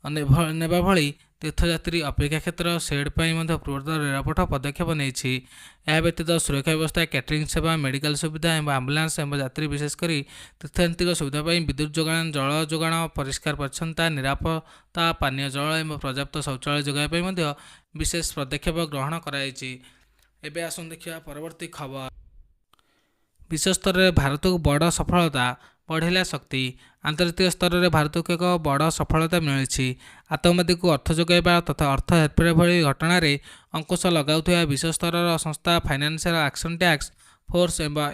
ନେବା ଭଳି ତୀର୍ଥଯାତ୍ରୀ ଅପେକ୍ଷା କ୍ଷେତ୍ର ସେଡ୍ ପାଇଁ ମଧ୍ୟ ପୂର୍ବତଟ ରେଳପଥ ପଦକ୍ଷେପ ନେଇଛି। ଏହା ବ୍ୟତୀତ ସୁରକ୍ଷା ବ୍ୟବସ୍ଥା, କ୍ୟାଟରିଂ ସେବା, ମେଡିକାଲ ସୁବିଧା ଏବଂ ଆମ୍ବୁଲାନ୍ସ ଏବଂ ଯାତ୍ରୀ, ବିଶେଷ କରି ତୀର୍ଥଯାତ୍ରୀଙ୍କ ସୁବିଧା ପାଇଁ ବିଦ୍ୟୁତ ଯୋଗାଣ, ଜଳ ଯୋଗାଣ, ପରିଷ୍କାର ପରିଚ୍ଛନ୍ନତା, ନିରାପତ୍ତା, ପାନୀୟ ଜଳ ଏବଂ ପର୍ଯ୍ୟାପ୍ତ ଶୌଚାଳୟ ଯୋଗାଇବା ପାଇଁ ମଧ୍ୟ ବିଶେଷ ପଦକ୍ଷେପ ଗ୍ରହଣ କରାଯାଇଛି। ଏବେ ଆସନ୍ତୁ ଦେଖିବା ପରବର୍ତ୍ତୀ ଖବର। ବିଶ୍ୱସ୍ତରରେ ଭାରତକୁ ବଡ଼ ସଫଳତା, ବଢ଼ିଲା ଶକ୍ତି। ଆନ୍ତର୍ଜାତିକ ସ୍ତରରେ ଭାରତକୁ ଏକ ବଡ଼ ସଫଳତା ମିଳିଛି। ଆତଙ୍କବାଦୀକୁ ଅର୍ଥ ଯୋଗାଇବା ତଥା ଅର୍ଥ ହେରଫେର ଭଳି ଘଟଣାରେ ଅଙ୍କୁଶ ଲଗାଉଥିବା ବିଶ୍ୱସ୍ତରର ସଂସ୍ଥା ଫାଇନାନ୍ସିଆଲ ଆକ୍ସନ ଟାସ୍କ ଫୋର୍ସ ଏବଂ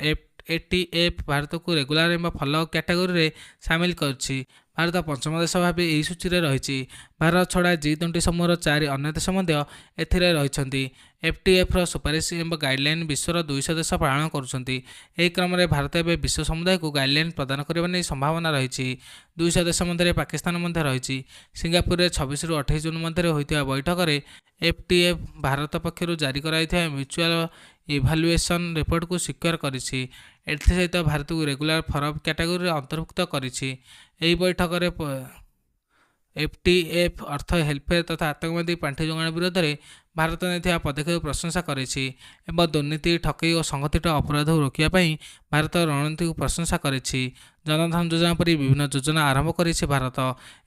ଏଟିଏଫ୍ ଭାରତକୁ ରେଗୁଲାର ଏବଂ ଫଲୋ କ୍ୟାଟାଗୋରୀରେ ସାମିଲ କରିଛି। ଭାରତ ପଞ୍ଚମ ଦେଶ ଭାବେ ଏହି ସୂଚୀରେ ରହିଛି। ଭାରତ ଛଡ଼ା ଜି-20 ସମୂହର 4 ଅନ୍ୟ ଦେଶ ମଧ୍ୟ ଏଥିରେ ରହିଛନ୍ତି। ଏଫ୍ଏଟିଏଫ୍ର ସୁପାରିଶ ଏବଂ ଗାଇଡଲାଇନ୍ ବିଶ୍ୱର 200 ଦେଶ ପାଳନ କରୁଛନ୍ତି। ଏହି କ୍ରମରେ ଭାରତ ଏବେ ବିଶ୍ୱ ସମୁଦାୟକୁ ଗାଇଡଲାଇନ୍ ପ୍ରଦାନ କରିବା ନେଇ ସମ୍ଭାବନା ରହିଛି। 200 ଦେଶ ମଧ୍ୟରେ ପାକିସ୍ତାନ ମଧ୍ୟ ରହିଛି। ସିଙ୍ଗାପୁରରେ 26ରୁ 28 ଜୁନ୍ ମଧ୍ୟରେ ହୋଇଥିବା ବୈଠକରେ ଏଫ୍ଏଟିଏଫ୍ ଭାରତ ପକ୍ଷରୁ ଜାରି କରାଯାଇଥିବା ମ୍ୟୁଚୁଆଲ ଇଭାଲୁଏସନ୍ ରିପୋର୍ଟକୁ ସ୍ୱୀକାର କରିଛି। ଏଥିସହିତ ଭାରତକୁ ରେଗୁଲାର ଫଲୋଅପ୍ କ୍ୟାଟାଗୋରୀରେ ଅନ୍ତର୍ଭୁକ୍ତ କରିଛି। ଏହି ବୈଠକରେ ଏଫ୍ଏଟିଏଫ୍ ଅର୍ଥ ହେରଫେର ତଥା ଆତଙ୍କବାଦୀ ପାଣ୍ଠି ଯୋଗାଣ ବିରୋଧରେ ଭାରତ ନେଇଥିବା ପଦକ୍ଷେପକୁ ପ୍ରଶଂସା କରିଛି ଏବଂ ଦୁର୍ନୀତି, ଠକେଇ ଓ ସଂଗଠିତ ଅପରାଧକୁ ରୋକିବା ପାଇଁ ଭାରତର ରଣନୀତିକୁ ପ୍ରଶଂସା କରିଛି। ଜନଧନ ଯୋଜନା ପରି ବିଭିନ୍ନ ଯୋଜନା ଆରମ୍ଭ କରିଛି ଭାରତ।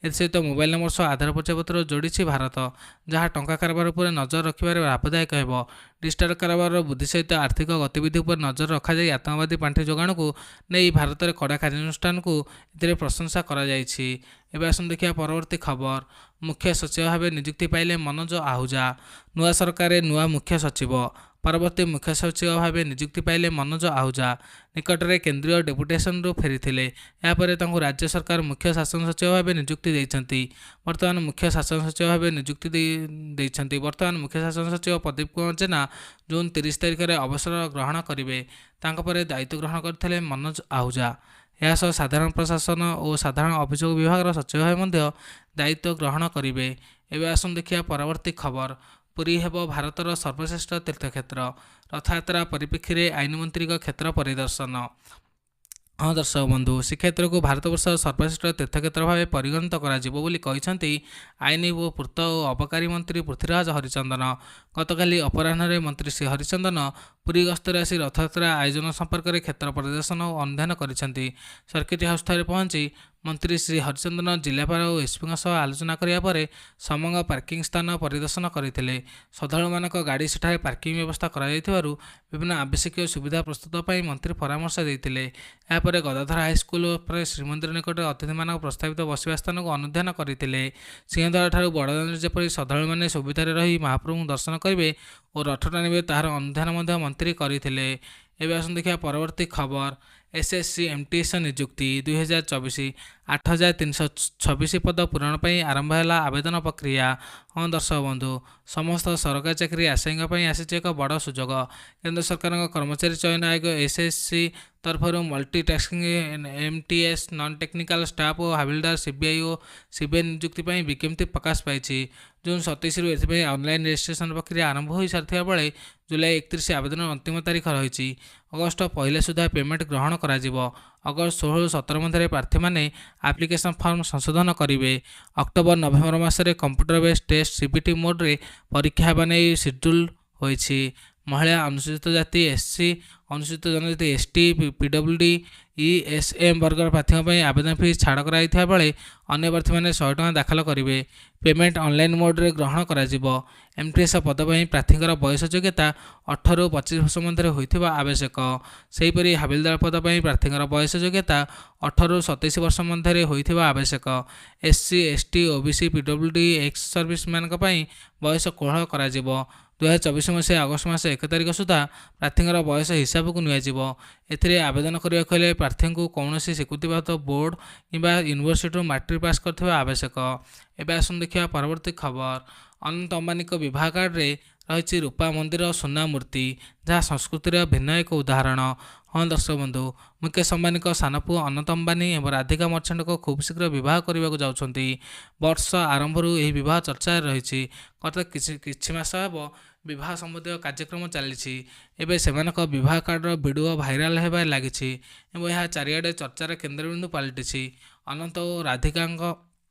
ଏଥିସହିତ ମୋବାଇଲ ନମ୍ବର ସହ ଆଧାର ପରିଚୟପତ୍ର ଯୋଡ଼ିଛି ଭାରତ, ଯାହା ଟଙ୍କା କାରବାର ଉପରେ ନଜର ରଖିବାରେ ଲାଭଦାୟକ ହେବ। ଡିଜିଟାଲ କାରବାରର ବୃଦ୍ଧି ସହିତ ଆର୍ଥିକ ଗତିବିଧି ଉପରେ ନଜର ରଖାଯାଇ ଆତଙ୍କବାଦୀ ପାଣ୍ଠି ଯୋଗାଣକୁ ନେଇ ଭାରତରେ କଡ଼ା କାର୍ଯ୍ୟାନୁଷ୍ଠାନକୁ ଏଥିରେ ପ୍ରଶଂସା କରାଯାଇଛି। ଏବେ ଆସନ୍ତୁ ଦେଖିବା ପରବର୍ତ୍ତୀ ଖବର। ମୁଖ୍ୟ ସଚିବ ଭାବେ ନିଯୁକ୍ତି ପାଇଲେ ମନୋଜ ଆହୁଜା। ନୂଆ ସରକାରରେ ନୂଆ ମୁଖ୍ୟ ସଚିବ। ପରବର୍ତ୍ତୀ ମୁଖ୍ୟ ସଚିବ ଭାବେ ନିଯୁକ୍ତି ପାଇଲେ ମନୋଜ ଆହୁଜା। ନିକଟରେ କେନ୍ଦ୍ରୀୟ ଡେପୁଟେସନରୁ ଫେରିଥିଲେ। ଏହାପରେ ତାଙ୍କୁ ରାଜ୍ୟ ସରକାର ମୁଖ୍ୟ ଶାସନ ସଚିବ ଭାବେ ନିଯୁକ୍ତି ଦେଇଛନ୍ତି। ବର୍ତ୍ତମାନ ମୁଖ୍ୟ ଶାସନ ସଚିବ ଭାବେ ନିଯୁକ୍ତି ଦେଇଛନ୍ତି। ବର୍ତ୍ତମାନ ମୁଖ୍ୟ ଶାସନ ସଚିବ ପ୍ରଦୀପ କୁମାର ଜେନା ଜୁନ୍ 30 ତାରିଖରେ ଅବସର ଗ୍ରହଣ କରିବେ। ତାଙ୍କ ପରେ ଦାୟିତ୍ୱ ଗ୍ରହଣ କରିଥିଲେ ମନୋଜ ଆହୁଜା। ଏହା ସହ ସାଧାରଣ ପ୍ରଶାସନ ଓ ସାଧାରଣ ଅଭିଯୋଗ ବିଭାଗର ସଚିବ ଭାବେ ମଧ୍ୟ ଦାୟିତ୍ୱ ଗ୍ରହଣ କରିବେ। ଏବେ ଆସନ୍ତୁ ଦେଖିବା ପରବର୍ତ୍ତୀ ଖବର। ପୁରୀ ହେବ ଭାରତର ସର୍ବଶ୍ରେଷ୍ଠ ତୀର୍ଥକ୍ଷେତ୍ର। ରଥଯାତ୍ରା ପରିପ୍ରେକ୍ଷୀରେ ଆଇନମନ୍ତ୍ରୀଙ୍କ କ୍ଷେତ୍ର ପରିଦର୍ଶନ। ହଁ ଦର୍ଶକ ବନ୍ଧୁ, ଶ୍ରୀକ୍ଷେତ୍ରକୁ ଭାରତବର୍ଷର ସର୍ବଶ୍ରେଷ୍ଠ ତୀର୍ଥକ୍ଷେତ୍ର ଭାବେ ପରିଗଣିତ କରାଯିବ ବୋଲି କହିଛନ୍ତି ଆଇନ ଓ ପୂର୍ତ୍ତ ଓ ଅବକାରୀ ମନ୍ତ୍ରୀ ପୃଥ୍ୱୀରାଜ ହରିଚନ୍ଦନ। ଗତକାଲି ଅପରାହ୍ନରେ ମନ୍ତ୍ରୀ ଶ୍ରୀ ହରିଚନ୍ଦନ ପୁରୀ ଗସ୍ତରେ ଆସି ରଥଯାତ୍ରା ଆୟୋଜନ ସମ୍ପର୍କରେ କ୍ଷେତ୍ର ପରିଦର୍ଶନ ଓ ଅନୁଧ୍ୟାନ କରିଛନ୍ତି। ସର୍କିଟ ହାଉସଠାରେ ପହଞ୍ଚି ମନ୍ତ୍ରୀ ଶ୍ରୀ ହରିଚନ୍ଦନ ଜିଲ୍ଲାପାଳ ଓ ଏସ୍ପିଙ୍କ ସହ ଆଲୋଚନା କରିବା ପରେ ସମଗ୍ର ପାର୍କିଂ ସ୍ଥାନ ପରିଦର୍ଶନ କରିଥିଲେ। ଶ୍ରଦ୍ଧାଳୁମାନଙ୍କ ଗାଡ଼ି ସେଠାରେ ପାର୍କିଂ ବ୍ୟବସ୍ଥା କରାଯାଇଥିବାରୁ ବିଭିନ୍ନ ଆବଶ୍ୟକୀୟ ସୁବିଧା ପ୍ରସ୍ତୁତ ପାଇଁ ମନ୍ତ୍ରୀ ପରାମର୍ଶ ଦେଇଥିଲେ। ଏହାପରେ ଗଦାଧର ହାଇସ୍କୁଲ ପରେ ଶ୍ରୀମନ୍ଦିର ନିକଟରେ ଅତିଥିମାନଙ୍କ ପ୍ରସ୍ତାବିତ ବସିବା ସ୍ଥାନକୁ ଅନୁଧ୍ୟାନ କରିଥିଲେ। ସିଂହଦ୍ୱାରଠାରୁ ବଡ଼ଦାଣ୍ଡରେ ଯେପରି ଶ୍ରଦ୍ଧାଳୁମାନେ ସୁବିଧାରେ ରହି ମହାପ୍ରଭୁଙ୍କୁ ଦର୍ଶନ କରିବେ ଓ ରଥ ଟାଣିବେ, ତାହାର ଅନୁଧ୍ୟାନ ମଧ୍ୟ ମନ୍ତ୍ରୀ କରିଥିଲେ। ଏବେ ଆସନ୍ତୁ ଦେଖିବା ପରବର୍ତ୍ତୀ ଖବର। ଏସ୍ଏସ୍ସି ଏମ୍ଟିଏସ୍ ନିଯୁକ୍ତି 2024, 8326 ପଦ ପୂରଣ ପାଇଁ ଆରମ୍ଭ ହେଲା ଆବେଦନ ପ୍ରକ୍ରିୟା। ହଁ ଦର୍ଶକ ବନ୍ଧୁ, ସମସ୍ତ ସରକାରୀ ଚାକିରି ଆଶାୟୀଙ୍କ ପାଇଁ ଆସିଛି ଏକ ବଡ଼ ସୁଯୋଗ। କେନ୍ଦ୍ର ସରକାରଙ୍କ କର୍ମଚାରୀ ଚୟନ ଆୟୋଗ ଏସ୍ଏସ୍ସି ତରଫରୁ multi tasking MTS, non technical staff ଓ ହାବିଲଦାର, ସିବିଆଇ ଓ ସିବିଏନ୍ ନିଯୁକ୍ତି ପାଇଁ ବିଜ୍ଞପ୍ତି ପ୍ରକାଶ ପାଇଛି। ଜୁନ୍ 27ରୁ ଏଥିପାଇଁ ଅନଲାଇନ୍ ରେଜିଷ୍ଟ୍ରେସନ ପ୍ରକ୍ରିୟା ଆରମ୍ଭ ହୋଇସାରିଥିବା ବେଳେ ଜୁଲାଇ 31 ଆବେଦନର ଅନ୍ତିମ ତାରିଖ ରହିଛି। ଅଗଷ୍ଟ 1 ସୁଦ୍ଧା ପେମେଣ୍ଟ ଗ୍ରହଣ କରାଯିବ। ଅଗଷ୍ଟ 16ରୁ 17 ମଧ୍ୟରେ ପ୍ରାର୍ଥୀମାନେ ଆପ୍ଲିକେସନ ଫର୍ମ ସଂଶୋଧନ କରିବେ। ଅକ୍ଟୋବର, ନଭେମ୍ବର ମାସରେ କମ୍ପ୍ୟୁଟର ବେସ୍ ଟେଷ୍ଟ ସିବିଟି ମୋଡ୍ରେ ପରୀକ୍ଷା ହେବା ନେଇ ସିଡ୍ୟୁଲ୍ ହୋଇଛି। ମହିଳା, ଅନୁସୂଚିତ ଜାତି ଏସ୍ସି, ଅନୁସୂଚିତ ଜନଜାତି ଏସ୍ଟି, ପିଡବ୍ଲ୍ୟୁଡି, ଇଏସ୍ଏମ୍ ବର୍ଗର ପ୍ରାର୍ଥୀଙ୍କ ପାଇଁ ଆବେଦନ ଫି ଛାଡ଼ କରାଯାଇଥିବା ବେଳେ ଅନ୍ୟ ପ୍ରାର୍ଥୀମାନେ 100 ଟଙ୍କା ଦାଖଲ କରିବେ। ପେମେଣ୍ଟ ଅନଲାଇନ୍ ମୋଡ୍ରେ ଗ୍ରହଣ କରାଯିବ। ଏମ୍ଟିଏସ୍ ପଦ ପାଇଁ ପ୍ରାର୍ଥୀଙ୍କର ବୟସ ଯୋଗ୍ୟତା 18ରୁ 25 ବର୍ଷ ମଧ୍ୟରେ ହୋଇଥିବା ଆବଶ୍ୟକ। ସେହିପରି ହାବିଲଦାର ପଦ ପାଇଁ ପ୍ରାର୍ଥୀଙ୍କର ବୟସ ଯୋଗ୍ୟତା 18ରୁ 27 ବର୍ଷ ମଧ୍ୟରେ ହୋଇଥିବା ଆବଶ୍ୟକ। SC, ST, OBC, PWD, ex ସର୍ଭିସମ୍ୟାନଙ୍କ ପାଇଁ ବୟସ କୋହଳ କରାଯିବ। 2024 ମସିହା ଅଗଷ୍ଟ ମାସ 1 ତାରିଖ ସୁଦ୍ଧା ପ୍ରାର୍ଥୀଙ୍କର ବୟସ ହିସାବକୁ ନିଆଯିବ। ଏଥିରେ ଆବେଦନ କରିବାକୁ ହେଲେ ପ୍ରାର୍ଥୀଙ୍କୁ କୌଣସି ସ୍ୱୀକୃତିପ୍ରାପ୍ତ ବୋର୍ଡ଼ କିମ୍ବା ୟୁନିଭର୍ସିଟିରୁ ମାଟ୍ରିକ ପାସ୍ କରିଥିବା ଆବଶ୍ୟକ। ଏବେ ଆସନ୍ତୁ ଦେଖିବା ପରବର୍ତ୍ତୀ ଖବର। ଅନନ୍ତ ଅମ୍ବାନୀଙ୍କ ବିବାହ କାର୍ଡ଼ରେ ରହିଛି ରୂପା ମନ୍ଦିର, ସୁନା ମୂର୍ତ୍ତି, ଯାହା ସଂସ୍କୃତିର ଭିନ୍ନ ଏକ ଉଦାହରଣ। ହଁ ଦର୍ଶକ ବନ୍ଧୁ, ମୁକେଶ ଅମ୍ବାନୀଙ୍କ ସାନ ପୁଅ ଅନନ୍ତ ଅମ୍ବାନୀ ଏବଂ ରାଧିକା ମର୍ଚେଣ୍ଟଙ୍କ ଖୁବ୍ ଶୀଘ୍ର ବିବାହ କରିବାକୁ ଯାଉଛନ୍ତି। ବର୍ଷ ଆରମ୍ଭରୁ ଏହି ବିବାହ ଚର୍ଚ୍ଚାରେ ରହିଛି। ଗତ କିଛି କିଛି ମାସ ହେବ ବିବାହ ସମ୍ବନ୍ଧୀୟ କାର୍ଯ୍ୟକ୍ରମ ଚାଲିଛି। ଏବେ ସେମାନଙ୍କ ବିବାହ କାର୍ଡ଼ର ଭିଡ଼ିଓ ଭାଇରାଲ ହେବାରେ ଲାଗିଛି ଏବଂ ଏହା ଚାରିଆଡ଼େ ଚର୍ଚ୍ଚାର କେନ୍ଦ୍ରବିନ୍ଦୁ ପାଲଟିଛି। ଅନନ୍ତ ଓ ରାଧିକାଙ୍କ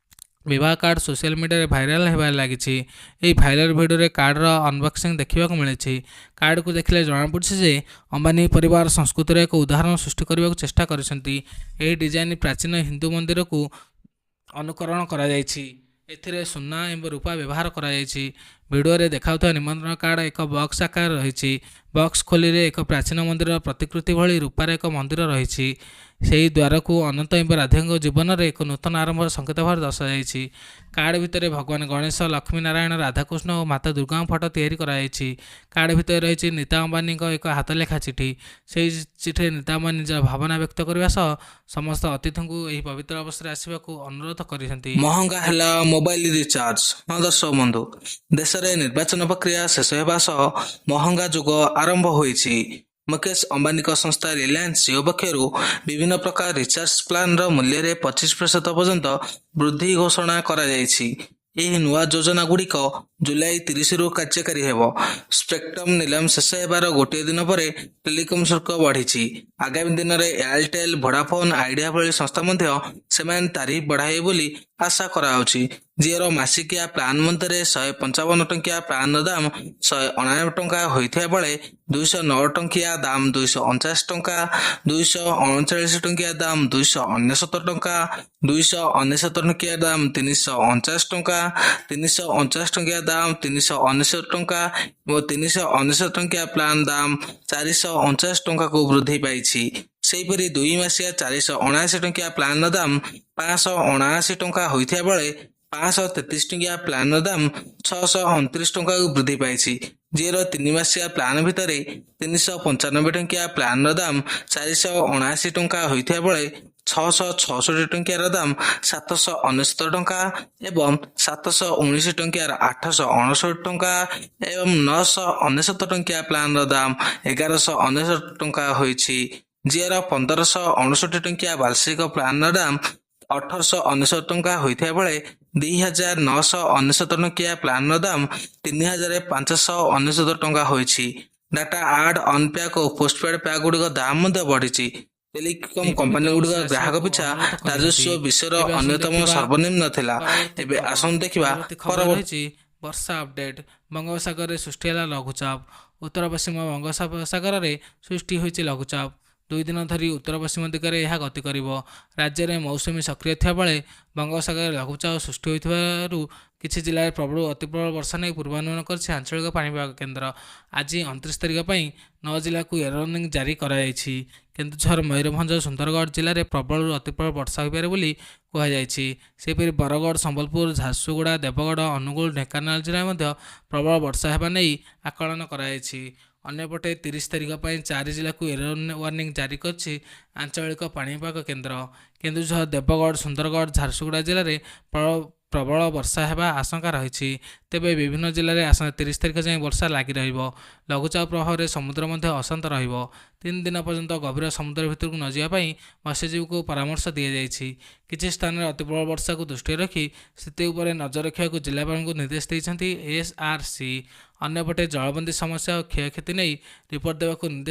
ବିବାହ କାର୍ଡ ସୋସିଆଲ ମିଡିଆରେ ଭାଇରାଲ ହେବାରେ ଲାଗିଛି। ଏହି ଭାଇରାଲ ଭିଡିଓରେ କାର୍ଡର ଅନବକ୍ସିଂ ଦେଖିବାକୁ ମିଳିଛି। କାର୍ଡକୁ ଦେଖିଲେ ଜଣାପଡୁଛି ଯେ ଅମ୍ବାନୀ ପରିବାର ସଂସ୍କୃତିର ଏକ ଉଦାହରଣ ସୃଷ୍ଟି କରିବାକୁ ଚେଷ୍ଟା କରିଛନ୍ତି। ଏହି ଡିଜାଇନ ପ୍ରାଚୀନ ହିନ୍ଦୁ ମନ୍ଦିରକୁ ଅନୁକରଣ କରାଯାଇଛି। ଏଥିରେ ସୁନା ଏବଂ ରୂପା ବ୍ୟବହାର କରାଯାଇଛି। ଭିଡିଓରେ ଦେଖାଉଥିବା ନିମନ୍ତ୍ରଣ କାର୍ଡ ଏକ ବକ୍ସ ଆକାରରେ ରହିଛି। ବକ୍ସ ଖୋଲିଲେ ଏକ ପ୍ରାଚୀନ ମନ୍ଦିରର ପ୍ରତିକୃତି ଭଳି ରୂପାର ଏକ ମନ୍ଦିର ରହିଛି। ସେହି ଦ୍ୱାରକୁ ଅନନ୍ତ ଏବଂ ରାଧିକାଙ୍କ ଜୀବନରେ ଏକ ନୂତନ ଆରମ୍ଭର ସଂକେତ ଭାବରେ ଦର୍ଶାଯାଇଛି। କାର୍ଡ ଭିତରେ ଭଗବାନ ଗଣେଶ, ଲକ୍ଷ୍ମୀ ନାରାୟଣ, ରାଧାକୃଷ୍ଣ ଓ ମାତା ଦୁର୍ଗାଙ୍କ ଫଟୋ ତିଆରି କରାଯାଇଛି। କାର୍ଡ ଭିତରେ ରହିଛି ନୀତା ଅମ୍ବାନୀଙ୍କ ଏକ ହାତଲେଖା ଚିଠି। ସେହି ଚିଠିରେ ନୀତା ଅମ୍ବାନୀ ନିଜର ଭାବନା ବ୍ୟକ୍ତ କରିବା ସହ ସମସ୍ତ ଅତିଥିଙ୍କୁ ଏହି ପବିତ୍ର ଅବସରରେ ଆସିବାକୁ ଅନୁରୋଧ କରିଛନ୍ତି। ମହଙ୍ଗା ହେଲା ମୋବାଇଲ ରିଚାର୍ଜ। ହଁ ଦର୍ଶକ ବନ୍ଧୁ, ଦେଶରେ ନିର୍ବାଚନ ପ୍ରକ୍ରିୟା ଶେଷ ହେବା ସହ ମହଙ୍ଗା ଯୁଗ ଆରମ୍ଭ ହୋଇଛି। ମୁକେଶ ଅମ୍ବାନୀଙ୍କ ସଂସ୍ଥା ରିଲାଏନ୍ସ ଜିଓ ପକ୍ଷରୁ ବିଭିନ୍ନ ପ୍ରକାର ରିଚାର୍ଜ ପ୍ଲାନର ମୂଲ୍ୟରେ 25% ପର୍ଯ୍ୟନ୍ତ ବୃଦ୍ଧି ଘୋଷଣା କରାଯାଇଛି। ଏହି ନୂଆ ଯୋଜନା ଗୁଡ଼ିକ ଜୁଲାଇ 30ରୁ କାର୍ଯ୍ୟକାରୀ ହେବ। ସ୍ପେକ୍ଟ୍ରମ ନିଲାମ ଶେଷ ହେବାର ଗୋଟିଏ ଦିନ ପରେ ଟେଲିକମ୍ ଶୁଳ୍କ ବଢ଼ିଛି। ଆଗାମୀ ଦିନରେ ଏୟାରଟେଲ, ଭୋଡାଫୋନ ଆଇଡିଆ ଭଳି ସଂସ୍ଥା ମଧ୍ୟ ସେମାନେ ତାରିଫ ବଢ଼ାଇବେ ବୋଲି ଆଶା କରାଯାଉଛି। ଜିଓର ମାସିକିଆ ପ୍ଲାନ ମଧ୍ୟରେ 155 ଟଙ୍କିଆ ପ୍ଲାନର ଦାମ 189 ଟଙ୍କା ହୋଇଥିବା ବେଳେ 209 ଟଙ୍କିଆ ଦାମ 249 ଟଙ୍କା, 239 ଟଙ୍କିଆ ଦାମ 299 ଟଙ୍କା, 299 ଟଙ୍କିଆ ଦାମ 349 ଟଙ୍କା, 349 ଟଙ୍କିଆ ଦାମ 399 ଟଙ୍କା ଏବଂ 399 ଟଙ୍କିଆ ପ୍ଲାନ ଦାମ 449 ଟଙ୍କାକୁ ବୃଦ୍ଧି ପାଇଛି। ସେହିପରି 2 ମାସିଆ 479 ଟଙ୍କିଆ ପ୍ଲାନର ଦାମ 579 ଟଙ୍କା ହୋଇଥିବା ବେଳେ 533 ଟଙ୍କିଆ ପ୍ଲାନର ଦାମ 629 ଟଙ୍କାକୁ ବୃଦ୍ଧି ପାଇଛି। ଜିଓର 3 ମାସିଆ ପ୍ଲାନ ଭିତରେ 395 ଟଙ୍କିଆ ପ୍ଲାନର ଦାମ 479 ଟଙ୍କା ହୋଇଥିବା ବେଳେ 666 ଟଙ୍କିଆର ଦାମ 799 ଟଙ୍କା ଏବଂ 719 ଟଙ୍କିଆର 859 ଟଙ୍କା ଏବଂ 999 ଟଙ୍କିଆ ପ୍ଲାନର ଦାମ 1199 ଟଙ୍କା ହୋଇଛି। ଜିଓର 1559 ଟଙ୍କିଆ ବାର୍ଷିକ ପ୍ଲାନର ଦାମ 1899 ଟଙ୍କା ହୋଇଥିବା ବେଳେ 2999 ଟଙ୍କିଆ ପ୍ଲାନର ଦାମ 3599 ଟଙ୍କା ହୋଇଛି। Data add on pack O postpaid pack ଗୁଡ଼ିକ ଦାମ ମଧ୍ୟ ବଢ଼ିଛି। ଟେଲିକମ୍ ଏହି ପବିତ୍ର କମ୍ପାନୀଗୁଡ଼ିକ ଅବସରରେ ଗ୍ରାହକ ଆସିବାକୁ ପିଛା ଅନୁରୋଧ କରିଛନ୍ତି। ରାଜସ୍ୱ ବିଶ୍ୱର ଏବେ ଆସନ୍ତୁ ଅନ୍ୟତମ ଦେଖିବା ସର୍ବନିମ୍ନ ଥିଲା। ପରବର୍ତ୍ତୀ ଏବେ ଖବର। ଆସନ୍ତୁ ଦେଖିବା ପରବର୍ତ୍ତୀ ଖବର ପରବର୍ତ୍ତୀ ରହିଛି ବର୍ଷା ଅପଡେଟ୍। ବଙ୍ଗୋପସାଗରରେ ସୃଷ୍ଟି ହେଲା ଲଘୁଚାପ। ଉତ୍ତର ପଶ୍ଚିମ ବଙ୍ଗୋପସାଗରରେ ସୃଷ୍ଟି ହୋଇଛି ଲଘୁଚାପ। 2 ଦିନ ଧରି ଉତ୍ତର ପଶ୍ଚିମ ଦିଗରେ ଏହା ଗତି କରିବ। ରାଜ୍ୟରେ ମୌସୁମୀ ସକ୍ରିୟ ଥିବାବେଳେ ବଙ୍ଗୋପସାଗରରେ ଲଘୁଚାପ ସୃଷ୍ଟି ହୋଇଥିବାରୁ କିଛି ଜିଲ୍ଲାରେ ପ୍ରବଳରୁ ଅତିପ୍ରବଳ ବର୍ଷା ନେଇ ପୂର୍ବାନୁମାନ କରିଛି ଆଞ୍ଚଳିକ ପାଣିପାଗ କେନ୍ଦ୍ର। ଆଜି 29 ତାରିଖ ପାଇଁ 9 ଜିଲ୍ଲାକୁ ୟେଲୋ ୱାର୍ଣ୍ଣିଂ ଜାରି କରାଯାଇଛି। କେନ୍ଦୁଝର, ମୟୂରଭଞ୍ଜ, ସୁନ୍ଦରଗଡ଼ ଜିଲ୍ଲାରେ ପ୍ରବଳରୁ ଅତିପ୍ରବଳ ବର୍ଷା ହୋଇପାରେ ବୋଲି କୁହାଯାଇଛି। ସେହିପରି ବରଗଡ଼, ସମ୍ବଲପୁର, ଝାରସୁଗୁଡ଼ା, ଦେବଗଡ଼, ଅନୁଗୁଳ, ଢେଙ୍କାନାଳ ଜିଲ୍ଲାରେ ମଧ୍ୟ ପ୍ରବଳ ବର୍ଷା ହେବା ନେଇ ଆକଳନ କରାଯାଇଛି। ଅନ୍ୟପଟେ 30 ତାରିଖ ପାଇଁ 4 ଜିଲ୍ଲାକୁ ୟେଲୋ ୱାର୍ଣ୍ଣିଂ ଜାରି କରିଛି ଆଞ୍ଚଳିକ ପାଣିପାଗ କେନ୍ଦ୍ର। କେନ୍ଦୁଝର, ଦେବଗଡ଼, ସୁନ୍ଦରଗଡ଼, ଝାରସୁଗୁଡ଼ା ଜିଲ୍ଲାରେ ପ୍ରବଳ ବର୍ଷା ହେବା ଆଶଙ୍କା ରହିଛି। ତେବେ ବିଭିନ୍ନ ଜିଲ୍ଲାରେ ଆସନ୍ତା 30 ତାରିଖ ଯାଏଁ ବର୍ଷା ଲାଗି ରହିବ। ଲଘୁଚାପ ପ୍ରଭାବରେ ସମୁଦ୍ର ମଧ୍ୟ ଅଶାନ୍ତ ରହିବ। 3 ଦିନ ପର୍ଯ୍ୟନ୍ତ ଗଭୀର ସମୁଦ୍ର ଭିତରକୁ ନଯିବା ପାଇଁ ମତ୍ସ୍ୟଜୀବୀଙ୍କୁ ପରାମର୍ଶ ଦିଆଯାଇଛି। କିଛି ସ୍ଥାନରେ ଅତିପ୍ରବଳ ବର୍ଷାକୁ ଦୃଷ୍ଟିରେ ରଖି ସ୍ଥିତି ଉପରେ ନଜର ରଖିବାକୁ ଜିଲ୍ଲାପାଳଙ୍କୁ ନିର୍ଦ୍ଦେଶ ଦେଇଛନ୍ତି ଏସ୍ଆର୍ସି। ଅନ୍ୟପଟେ ଜଳବନ୍ଦୀ ସମସ୍ୟା ଓ କ୍ଷୟକ୍ଷତି ନେଇ ରିପୋର୍ଟ ଦେବାକୁ ନିର୍ଦ୍ଦେଶ